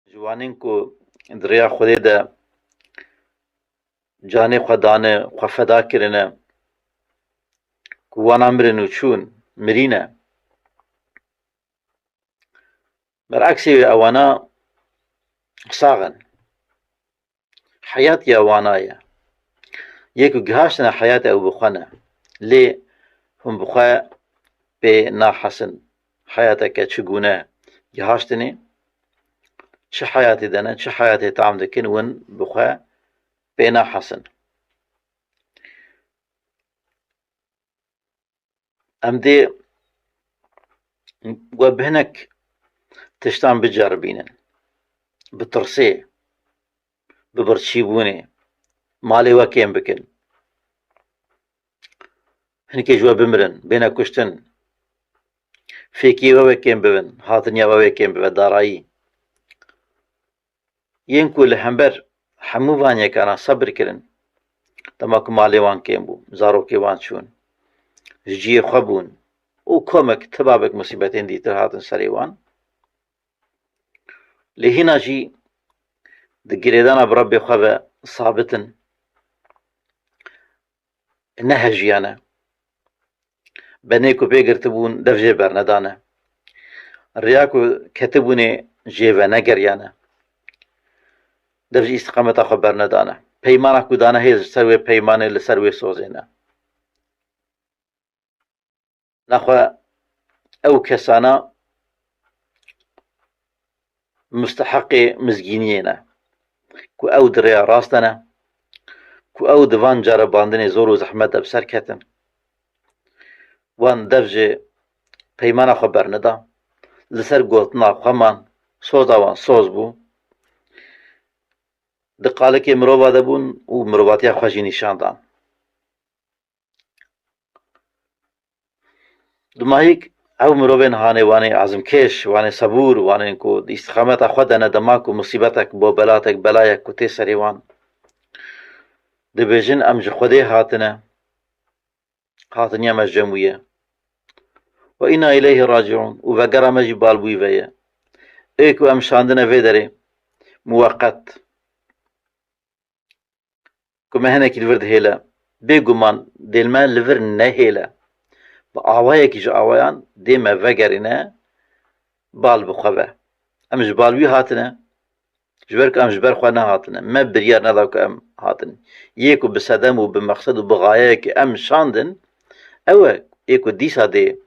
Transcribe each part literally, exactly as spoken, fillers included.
Ji wanên ku di rêya Xwedê de canê xwe dane, xwe feda kirine, ku wana mirin û çûn, mirîne. Bereksê wê ewana sax in. Heyat ya wana ye. Yê ku gihaştine heyat ew bi xwe ne. Lê hûn bi xwe pê nahesin. Heyateke çi gûne gihaştinê, çi heyatê de ne, çi heyatê tam dikin, win bi xwe pê nahesin. Em dê we bi hinek tiştan biceribînin. Bi tirsê, bi birçîbûnê, malê we kêm bikin. Hinkê ji we bimirin, bêne kuştin. Fêkiyê we wê kêm bibin, hatiniya we wê kêm bibe, darayî. Yên ku li hember hemû van yekana sebir kirin, dema ku malê wan kêm bû, zarokê wan çûn, ji cihê xwe bûn û komek tibabek musîbetên dîtir hatin serê wan. Lê hîna jî di girêdana bi Rebbê xwe ve sabit in. Nehejiyane. Benê ku pê girtibûn, dev jê bernedane. Rêya ku ketibûnê jê venegeriyane. Dev ji îstiqameta xwe bernedane. Peymana ku dane hê ji ser wê peymanê li ser wê sozê ne. Nexwe ew kesana musteheqê mizgîniyê ne, ku ew di rêya rast de ne, ku ew di van ceribandinê zor û zehmet de bi ser ketin. Wan dev ji peymana xwe berneda, li ser gotina xwe man, soza wan soz bû, di qalikê mirova de bûn û mirovatiya xwe jî nîşan dan. Dumahîk ew mirovên hanê wanê ezmkêş, wanê sebûr, wanên ku di îstîqameta xwe de ne, dema ku musîbetek, bobelatek, belayek ku tê serê wan, dibêjin, em ji Xwedê hatine, hatiniya me ji cem wî ye. Ve îna îleyhî raciûn, û vegera me jî bal bi wî ve ye. Ê ku em şandine vê derê, muweqet. Ku me hinekî li vir dihêle. Bêguman dê li me li vir nehêle. Bi awayekî ji awayan dê me vegerîne bal bi xwe ve. Em ji bal wî hatine, ji ber ku em ji ber xwe nehatine. Me biryar neda ku em hatin. Yê ku bi sedem û bi meqsed û bi xayeyekî em şandin, ew e, ê ku dîsa dê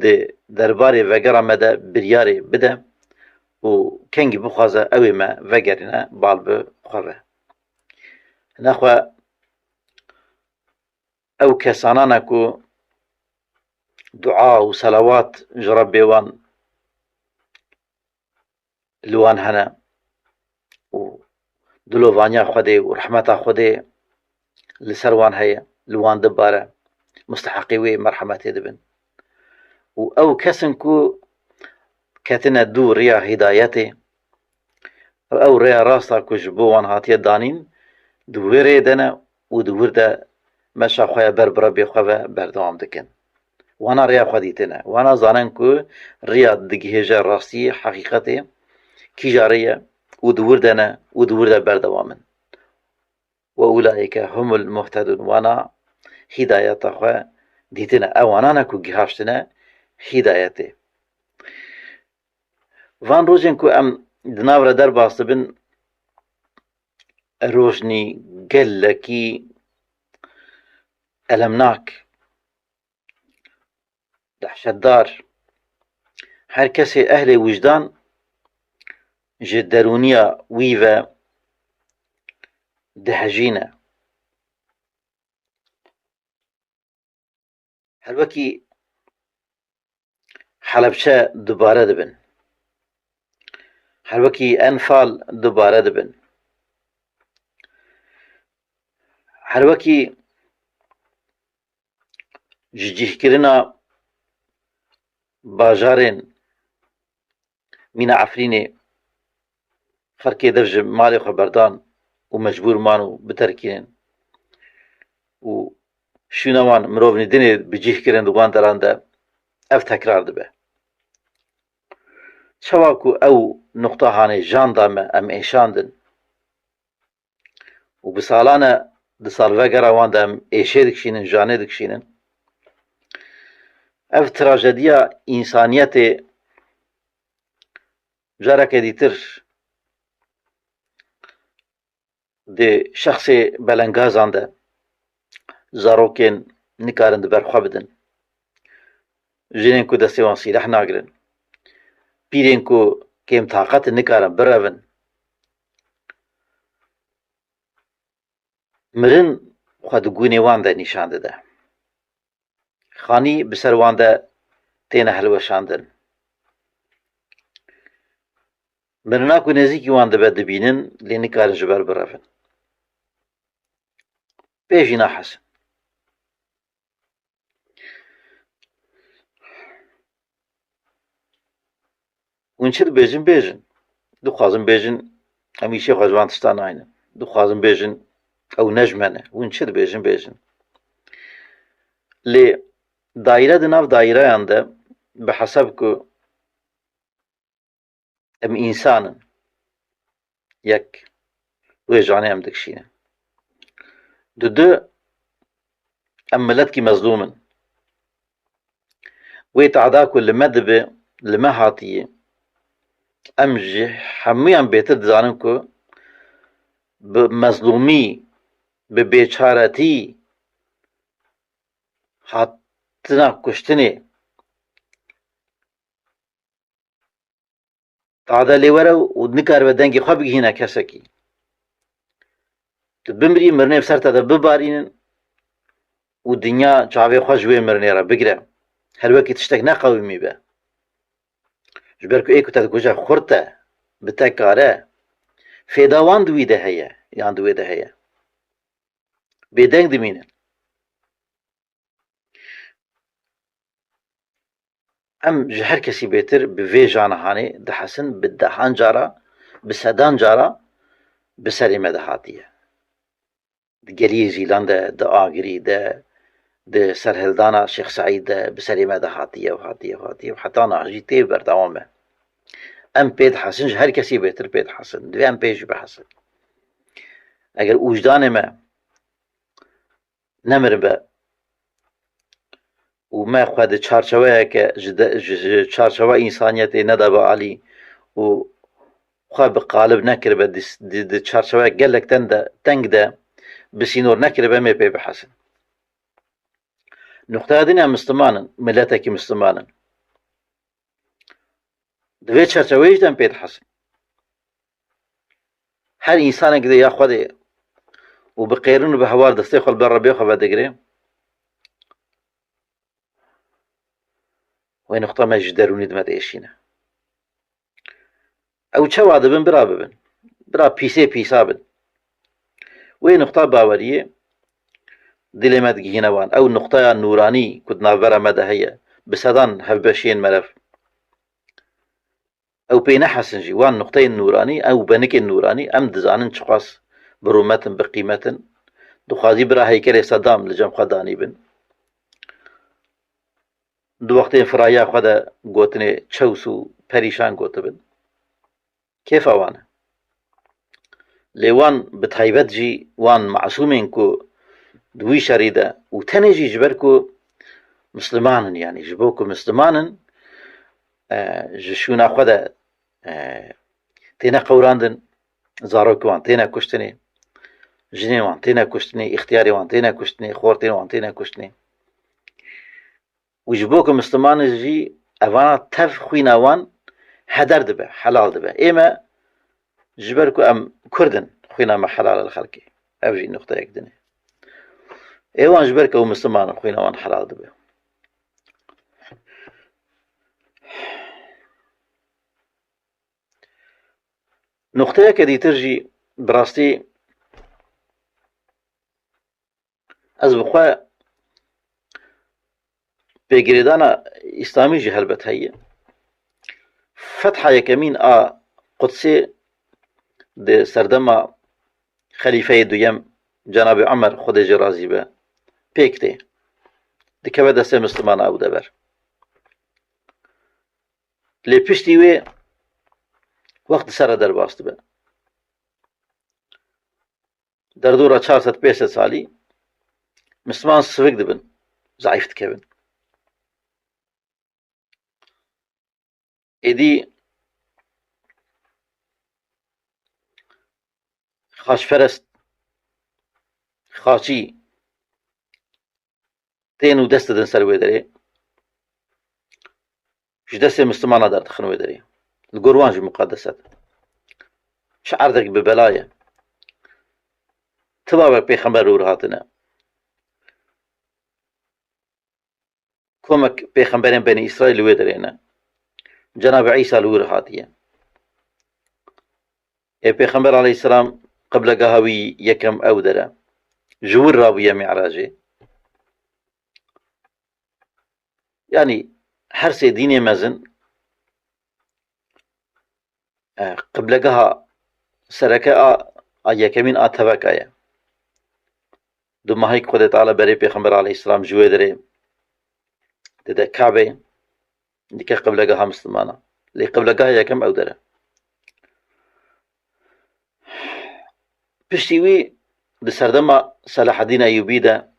di derbarê vegera me de biryarê bide û kengî bixwaze ew ê me vegerîne bal bi xwe ve. Nexwe ew kesanan e ku dua û selawat ji Rebbê wan li wan hene û dilovaniya Xwedê û rehmeta Xwedê li ser wan heye, li wan dibare, musteheqê wê merhemetê dibin. Û ew kes in ku ketine dû riya hîdayetê, ew rêya rast a ku ji bo wan hatiye danîn, di wê rêyê de ne û di wir de meşa xwe ya ber bi Rebbê xwe ve berdewam dikin. Wana rêya xwe dîtine. Wana zanin ku riya digihêje rastiyê, heqîqetê, kîja rê ye û di wir de ne û di wir de berdewam in. Ve ulaîke humul muhtedûn. Wana hîdayeta xwe dîtine. Ewana ne ku gihaştine hîdayetê. Van rojên ku em di nav re derbas dibin, rojnî gelekî elemnak, dehşetdar. Her kesê ehlê wijdan ji derûniya wî ve dihejîne. Her wekî Helebçe dubare dibin. Her wekî Enfal dubare dibin. Her wekî ji cihkirina bajarên mîna Efrînê xelkê dev ji malê xwe berdan û mecbûr man û biterkînin û şûna wan mirovnî dinê bi cih kirin di wan deran de ev tekrar dibe. Çawa ku ew nuqta hanê jan da me, em êşandin û bi salan e di salvegera wan de em êşê dikişînin, janê dikişînin. Ev trajediya însaniyetê careke dîtir di şexsê belengazan de zarokên nikarin di ber xwe bidin. Jinên ku destê wan sîleh nagirin. Pîrên ku kêm taqet in nikarin birevin. Mirin xwe di gûnê wan de nîşan dide. Xanî bi ser wan de têne hilweşandin. Mirina ku nêzîkî wan dibe dibînin, lê nikarin ji ber birevin. Pê jî nahesin. Hûn çi dibêjin, bêjin. Dixwazin bêjin, em îşê xwe ji van tiştan naynin. Dixwazin bêjin, ew ne ji me ne. Hûn çi dibêjin, bêjin. Lê daîre di nav daîreyan de, bi hesab ku em însan in, yek wê janê em dikişînin. Di du, em miletkî mezlûm in. Wê tahda ku li me dibe, li me hatiye, em ji hemûyan bêtir dizanin ku bi mezlûmî, bi bêçaretî hatina kuştinê, tahde lê were û nikaribe dengê xwe bigihîne kesekî. Tu bimrî, mirinê bi ser te de bibarînin û dinya çavê xwe ji wê mirinê re bigire. Her wekî tiştek neqewimî be. Ji ber ku ê ku te dikuje xurt e, bi te kare, fêda wan di wî de heye, yan di wê de heye. Bêdeng dimînin. Em ji her kesî bêtir bi vê jana hanê dihesin, bi dehan cara, bi sedan cara bi serê me de hatiye. Di Geliyê Zîlan de, di Agirî de, di serhildana Şêx Seîd de bi serê me de hatiye û hatiye û hatiye û heta niha jî tê berdewam e. Em pê dihesin, ji her kesî bêtir pê dihesin. Divê em pê jî bihesin. Eger wijdanê me nemiribe û me xwe di çarçeweyeke ji de, ji, ji çarçewa însaniyetê nedabe alî û xwe bi qalib nekiribe di, di, di çarçeweyek gelek ten de, teng de bi sînor nekiribe, em ê pê bihesin. Nuqteya din em misliman in, miletekî misliman in. Di vê çerçeveyê jî de em pê dihesin. Her însanek dê ya Xwedê û bi qêrin û bi hewar destê xwe li ber Rebbê xwe vedigire, wê nuqta me ji derûnî di me diêşîne. Ew çawa dibin, bira bibin. Bira pîsê pîsa bin. Wê nuqta baweriyê dilê me digihîne wan. Ew nuqtaya nûranî ku di navbera me de heye, bi sedan hevbeşiyên meriv. Ew pê nehesin jî. Wan nuqteyên nûranî, ew benikên nûranî, em dizanin çiqas bi rûmet in, bi qîmet in. Dixwazî bira heykelê Sedam li cem xwe danî bin. Di wextên firahiya xwe de gotinê çews û perîşan gotibin. Kêfa wan e. Lê wan bi taybet jî wan masûmên ku di wî şerî de û tenê jî ji ber ku misliman in, yanî ji bo ku misliman in, e, ji şûna xwe de, e, têne qewrandin, zarokê wan têne kuştinê, jinên wan têne kuştinê, îxtiyarê wan têne kuştinê, xortên wan têne kuştinê. Û ji bo ku misliman in jî evana tev xwîna wan heder dibe, helal dibe. Ê me ji ber ku em kurd in, xwîna me helal e li xelkê. Ev jî nuqteyek din e. Ê wan ji ber ku ew misliman in, xwîna wan helal dibe. Nuqteyeke dîtir jî bi rastî ez bi xwe pêgirêdana îslamî jî helbet heye. Fetha yekemîn a Qudsê di serdema Xelîfeyê duyem Cenabê Omer, Xwedê jê razî be, pêk tê. Dikeve destê Mislimana ew dever. Lê piştî wê Wext di ser re derbas dibe. Derdora çar sed pênc sed salî Misliman sivik dibin, zeîf dikevin. Êdî xaçperest, xaçî tên û dest didin ser wê derê. Ji destê Mislimana derdixin wê derê. Li gor wan jî muqedes e. Çi erdek bi bela ye. Ti babek pêxember li wir hatine. Komek pêxemberên Benî Îsraîl li wê derê ne. Cenabê Îsa li wir hatiye. Ê Pêxember aleyhisselam qiblegeha wî yekem ew der e. Ji wir rabûye Mi'racê. Yanî her sê dînê mezin, e, qiblegeha sereke a, a yekemîn a teveka ye. Dumahîk Xwedê Teala berê Pêxember aleyhisselam ji wê derê dide Kabeyê, dike qiblegeha Mislimana. Lê qiblegeha yekem ew der e. Piştî wî di serdema Selahaddîn Eyûbî de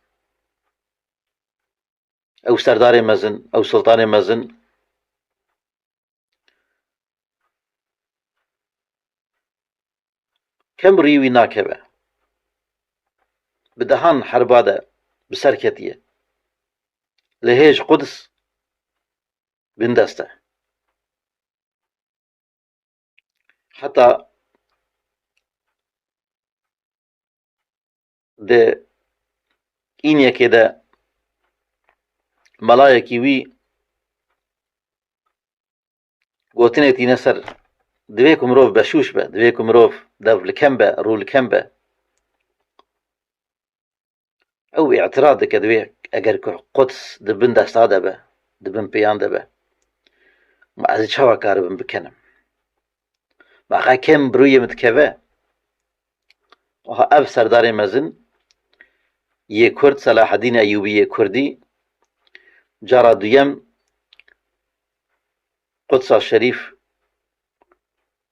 ew serdarê mezin, ew sultanê mezin Kemrî wî nakeve. Bi dehan herba de bi ser ketiye. Lê hê ji Quds bindest e. Heta di îniyekê de melayekî wî gotinê tîne ser, divê ku mirov beşûş be, divê ku mirov dev li kem be, rû li kem be. Ew îtiraf dike, divê eger ku Quds di bin desta de be, di bin pêyan de be, ma ez ê çawa karibim bikenim? Ma qe kêm bi rûyê min dikeve? Aha ev serdarê mezin yê Kurd, Selahaddîn Eyûbî yê Kurdî, cara duyem Qudsa Şerîf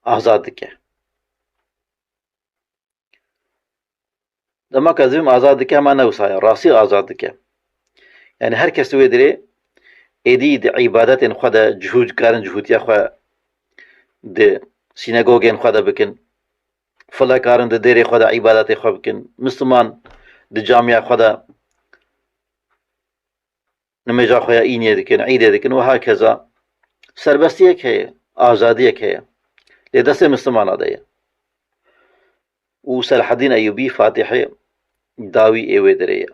azad dike. Dema ka zivim azad dike, hema ne wisa ye, rastî azad dike. Yani her kes wê dirê êdî di îbadetên xwe de cihû, karin cihûtiya xwe di sînagogên xwe de bikin. File karin di dêrê xwe de îbadetê xwe bikin. Misliman di camiya xwe de nimêja xwe ya îniyê dikin, îdê dikin û hakeza. Serbestiyek heye, azadiyek heye. Lê destê Mislimana de ye. Û Selahaddîn Eyûbî Fatihê dawî ê wê derê ye.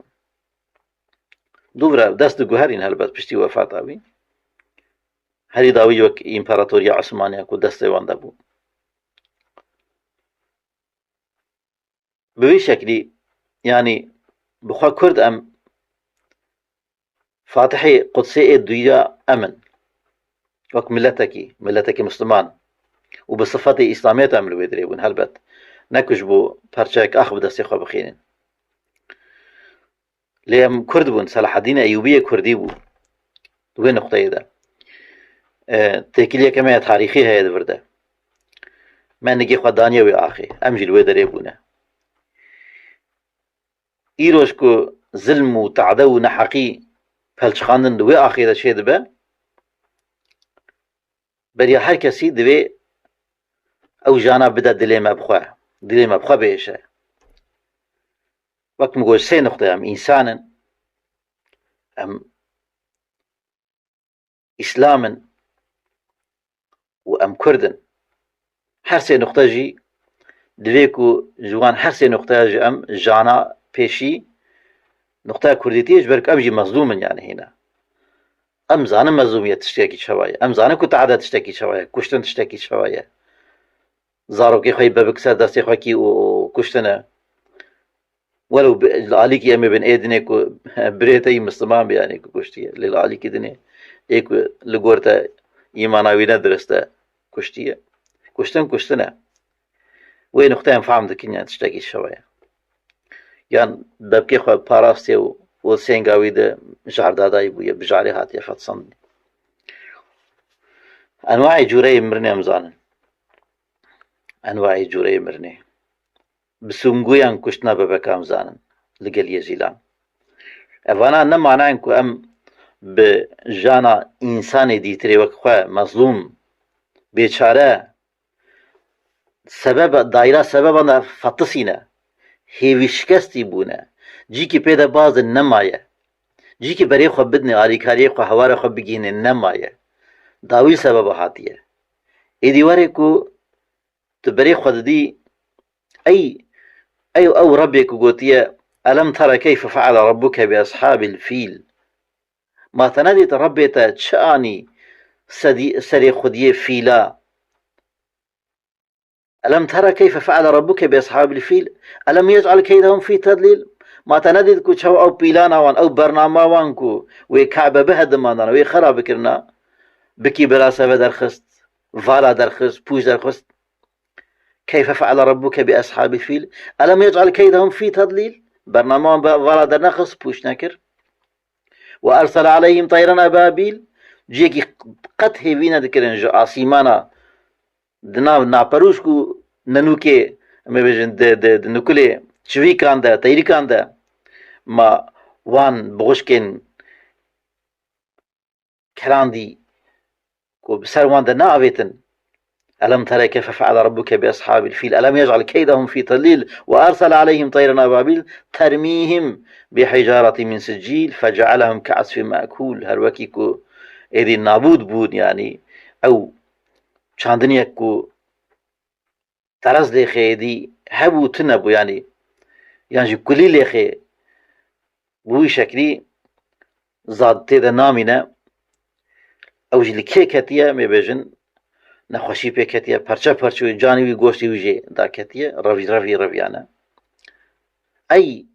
Dûvre dest diguherîn helbet piştî wefata wî. Herî dawî wek împaratoriya Osmaniya ku destê wan de bû. Bi vî şeklî, yanî bi xwe Kurd em Fatihê Qudsê ê duya em in. Wek miletekî, miletekî Misliman û bi sifetê Îslamiyet em li wê dirê bûn helbet. Ne ku ji bo perçeyek ax bi destê xwe bixînin. Lê em Kurd bûn, Selahaddîn Eyûbî yê Kurdî bû. Di wê nuqteyê de, e, têkiliyeke me ya tarîxî heye di vir de. Me nigê xwe daniye wê axê. Em jî li wê derê bûne. Îroj ku zilm û tade û neheqî pelçixandin di wê axê de çêdibe, beriya her kesî divê ew jana bide dilê me bi xwe, dilê me bi xwe biêşe. Wek min got, sê nuqte em însan in, em Îslam in û em Kurd in. Her sê nuqte jî divê ku ji wan her sê nuqteya jî em jana pêşî nuqteya Kurdîtiyê, ji ber ku em jî mezlûm in, yani hîna. Em zanin mezlûmiyet tiştekî çawa ye. Em zanin ku teade tiştekî çawa ye. Kuştin tiştekî çawa ye. Zarokê xwe yî bebik ser destê xwe kî û kuştine. Welew bi, li alîkî em ê bin ê dinê ku birê te yî Misliman be, yanî ku kuştiye. Lê li alîkî dinê ê ku li gor te îmana wî ne dirist e, kuştiye. Kuştin kuştin e. Wê nuqteyên fehm dikin, yan tiştekî şewe ye. Yan bebkê xwe parastiye û, û sênga wî di jardadayî bûye, bi jarê hatiye fetisandinê. Enwayê cûreyê mirinê em zanin. enwayê cûreyê mirinê. Bi sûngoyan kuştina bebekan zanin li gel Yezîlan. Evana ne mana in ku em bi jana însanê dîtirê wek xwe mezlûm, bêçare, sebeba, daîra sebeban de fetisîne, hêvî şikestî bûne, cîkî pê de bazin nemaye, cîkî berê xwe bidinê, alîkariyê xwe, hewara xwe bigihînê nemaye. Dawî sebeba hatiye. Êdî were ku tu berê xwe didî, ey, ey ew Rebbê ku gotiye, "Elem tera keyfe feale Rabbuke bi eshabil fîl." Ma te nedît Rebbê te çi anî sedî-, serê xwediyê fîla? "Elem tera keyfe feale Rabbuke bi eshabil fîl? Elem yec'al keydehum fî tedlîl?" Ma te nedît ku çawa ew pîlana wan, ew bernama wan ku wê Kabe bihedimandan, wê xera bikirina, bikî bila seve derxist, vala derxist, pûç derxist? Keyfe feale Rabbuke bi eshabil fîl? Elem yec'al keydehum fî tedlîl? Bernama wan be-, vala dernexist, pûç nekir. Ve ersele aleyhim teyran ebabîl. Cihekî qet hêvî nedikirin ji asîmana, di nav naperûşk û nenûkê, em ê bêjin, di, di, di nukulê çivîkan de, teyrîkan de, ma wan bi xwişkên kerandî ku bi ser wan de neavêtin. Elem tera keyfe feale Rabbuke bi eshabil fîl? Elem yec'al keydehum fî tedlîl ve ersele aleyhim teyran ebabîl termîhim bi hicaretin min sicîl fecealehum ke'esfin me'kûl. Her wekî ku êdî nabûd bûn, yanî ew çandiniyek ku terez lêxê êdî hebû, tune bû, yanî, yan jî kulî lêxê bi wî şeklî zad tê de namîne. Ew jî li kê ketiye, em ê bêjin, nexweşî pê ketiye, perçe perçe wî, canî wî, goştê wî jê daketiye, revî, revî, reviyane. Ey,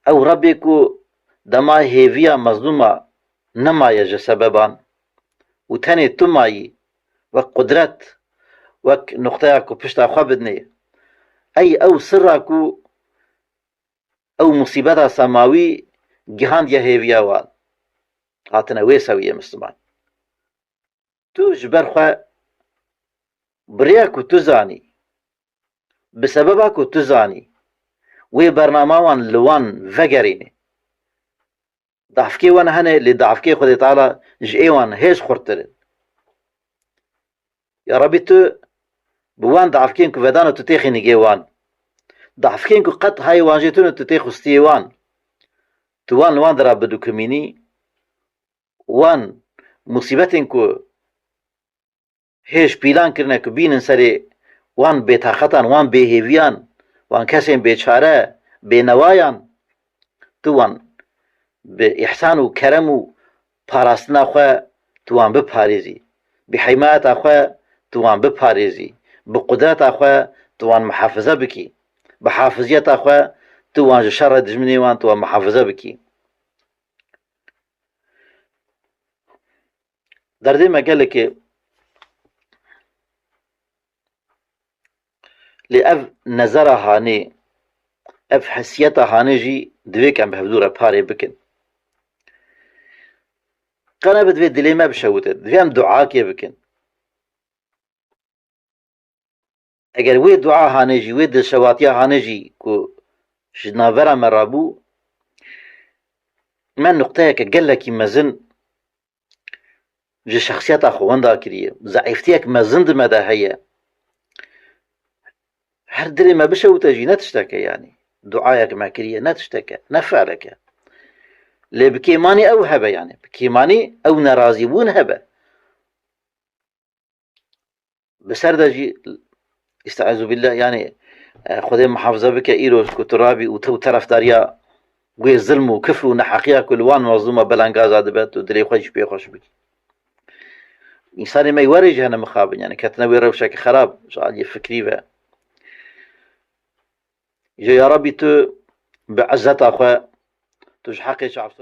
ew Rebbê ku dema hêviya mezlûma nemaye ji sebeban û tenê tu mayî, wek qudret, wek nuqteya ku pişta xwe bidinê. Ey ew sirra ku ew musîbeta semawî gihandiye hêviya wan. Hatine wê sewiyê misliman. Tu ji ber xwe bi rêya ku tu zanî, bi sebeba ku tu zanî, wê bernama wan li wan vegerînî. Dafkê wan hene, lê dafkê Xwedê Teala ji ê wan hêj xurttir in. Ya Rebî, tu bi wan dafkên ku vedana tu têxî nigê wan. Dafkên ku qet hayê wan jê tune tu têxistiyê wan. Tu wan li wan dera bidikumînî, wan musîbetên ku hêj pîlan kirine ku bînin serê wan bêtaqetan, wan bêhêviyan, wan kesên bêçare, bênewayan, tu wan bi îhsan û kerem û parastina xwe tu wan biparêzî, bi hîmayeta xwe tu wan biparêzî, bi qudreta xwe tu wan mihafize bikî, bi hafiziyeta xwe tu wan ji şerê dijminê wan tu wan mihafize bikî. Derdê me gelekê, lê ev nezera hanê, ev hesiyeta hanê jî divê ku em bi hevdû re parê bikin. Qe nebe divê dilê me bişewite, divê em duakê bikin. Eger wê dua hanê jî, wê dilşewatiya hanê jî ku ji navbera me rabû, me nuqteyeke gelekî mezin ji şexsiyeta xwe wenda kiriye. Zeîftiyek mezin di me de heye. Her dilê me bişewite jî ne tişteke, yanî duayek me kiriye ne tişteke, ne fiileke. Lê bi kêmanî ew hebe, yanî bi kêmanî ew nerazîbûn hebe. Bi ser de jî, estaizu billah, yanî, e, Xwedê muhafize bike, îro ku tu rabî û tu terefdariya wê zilm û kifr û neheqiya ku li wan mezlûma belengaza dibe, tu dilê xwe jî pê xweş bikî. Însanê me werê jî hene mixabin, yanî ketine wê rewşeke xerab, ji aliyê fikrî ve. Ji ya Rebî tu bi izzeta xwe, tu ji heqê çavsor